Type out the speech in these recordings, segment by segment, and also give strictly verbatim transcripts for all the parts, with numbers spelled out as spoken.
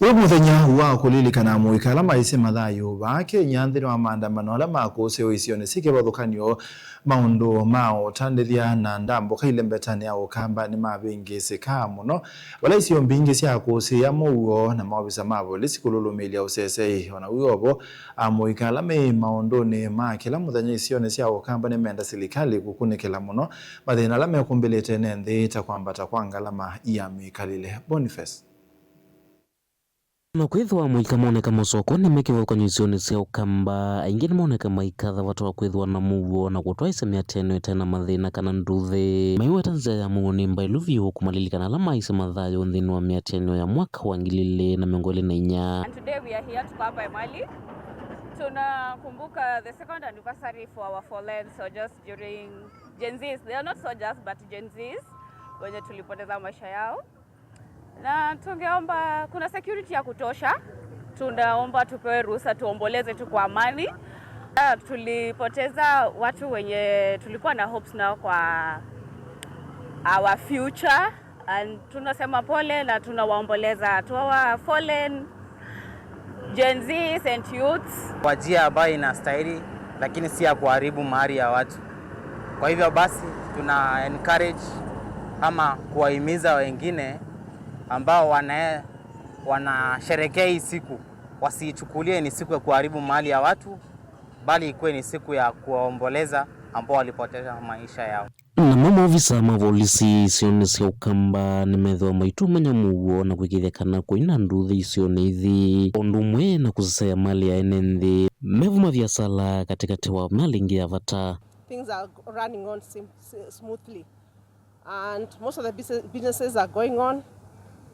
Wĩ mũthenya wa kũlilikana amũika ala maisye mathayũ vaa Kenya nthĩnĩ wa maandamano ala makũsĩwe isionĩ syĩ kĩvathũkany'o, maũndũ ma ũtandĩthya na ndambũka ilembetani ya Ũkamba nĩmavĩngĩĩsĩkaa mũno, vala isio mbingĩ syakũsĩĩa mũuo na maovisa ma volisi kũlũlũmĩĩlya ũseseĩ. O na wĩ o vo, amũika ala me maũndũnĩ ma kĩla mũthenya isionĩ sya Ũkamba nĩmenda silikalĩ kũkunĩkĩla mũno mathĩna ala mekũmbĩlĩte ene nthĩ, ta kwambata kwa ngalama ya mĩkalĩle. Boniface. Na kwĩthĩwa amũika moneka masokoni me kĩvathũkany'o isionĩ sya Ũkamba, aingĩ nĩmoneka maikatha vata wa kwĩthĩwa na mũuo na kũtwaĩsya mĩatĩanĩo ĩte na mathĩna kana nduthĩ. Maiweta nzĩa ya mũuo nĩ mbaĩlu vyũ kũmalilikana ala maisye mathayũ nthĩnĩ wa mĩatĩanĩo ya mwaka wa ngili ilĩ na mĩongo ĩlĩ na inya. And today we are here, tuko hapa Emali. Tunakumbuka the second anniversary for our fallen soldiers during Gen Zs. They are not soldiers, but Gen Zs wenye tulipoteza maisha yao. Na tungeomba, kuna security ya kutosha, tunaomba tupewe ruhusa tuomboleze tu kwa amani. Ah, tulipoteza watu wenye tulikuwa na hopes nao kwa our future, and tunasema pole na tunawaomboleza to our fallen Gen Zs and youths. Kwa njia ambayo inastahili, lakini si ya kuharibu mali ya watu. Kwa hivyo basi, tuna encourage ama kuwahimiza wengine ambao wana-, wanasherehekea hii siku, wasiichukulie ni siku ya kuharibu mali ya watu, bali ikuwe ni siku ya kuwaomboleza ambao walipoteza maisha yao. Namo maovisa ma volisi isionĩ sya Ũkamba nĩmethĩwa maitũmanya mũuo na kwĩkĩĩthya kana kũina nduthĩ isionĩ ithi, o ũndũ ũmwe na kũseseea malĩ ya ene nthĩ. Mevu ma viasala katĩkatĩ wa malĩ ĩngĩ ya vata. Things are running on sim-, s-, smoothly, and most of the busi-, businesses are going on.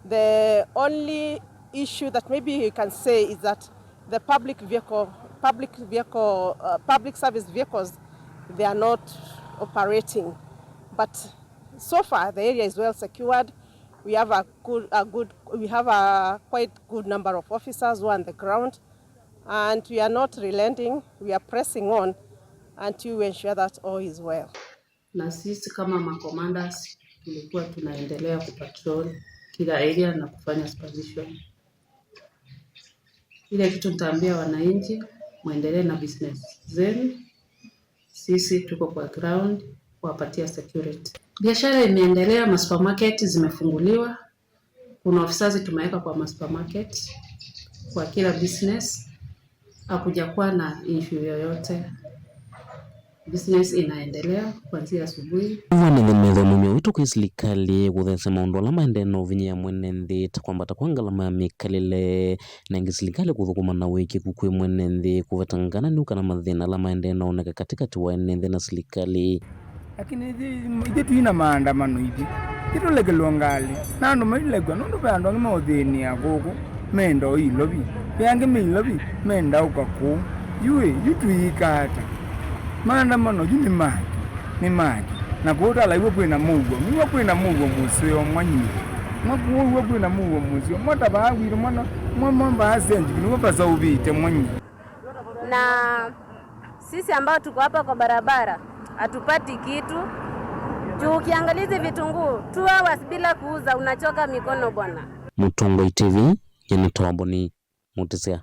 The only issue that maybe you can say is that the public vehicle, public vehicle, uh, public service vehicles, they are not operating. But so far, the area is well secured. We have a good, a good, we have a quite good number of officers who are on the ground, and we are not relenting. We are pressing on until we ensure that all is well. Na sisi kama ma commanders tulikuwa tunaendelea kupatrol kila area na kufanya supervision. Ile kitu nitaambia wananchi, muendelee na business zenu. Sisi tuko kwa ground kuwapatia security. Biashara imeendelea, masupermarket zimefunguliwa. Kuna officers tumeweka kwa masupermarket, kwa kila business. Hakujakuwa na issue yoyote. Business inaendelea kuanzia asubuhi. Vo nĩ nĩmethomumya wĩto kwĩ silikalĩ kũthesya maũndũ ala maendee na ũvinyĩa mwene nthĩ, ta kwambata kwa ngalama ya mĩkalĩle, na ĩngĩ silikalĩ kũthũkũma na wĩkĩku kwĩ mwene nthĩ, kũvetangana nĩ ũkana mathĩna ala maendee na oneka katĩkatĩ wa ene nthĩ na silikalĩ. Lakini ithyĩ, ithyĩ twĩ na maandamano ithyĩ. Ithyĩ tũlekelwe ngalĩ. Na andũ mailekwa, nũndũ ve andũ angĩ maũthĩnĩa kũkũ, menda o ilovi. Ve angĩ me ilovi, menda ũka kũu. Yu ĩ, yu tũyĩka ata? Maandamano yu nĩ maki, nĩ maki. Na kũu ũtalaiw'a kwĩ na mũuo. Nĩw'a kwĩ na mũuo mũseo mwa nyie. Mwa kũu w'o kwĩ na mũuo mũseo. Mwa ta vaa witũ mwana, mwa, mwa vaa senjiki, nĩw'o vasaũvĩte mwa nyie. Na sisi ambao tuko hapa kwa barabara, hatupati kitu. Juu ukiangalia hizi vitunguu, two hours bila kuuza, unachoka mikono bwana. Mũtongoi T V, nyie nĩ Tomboni Mũtĩsya.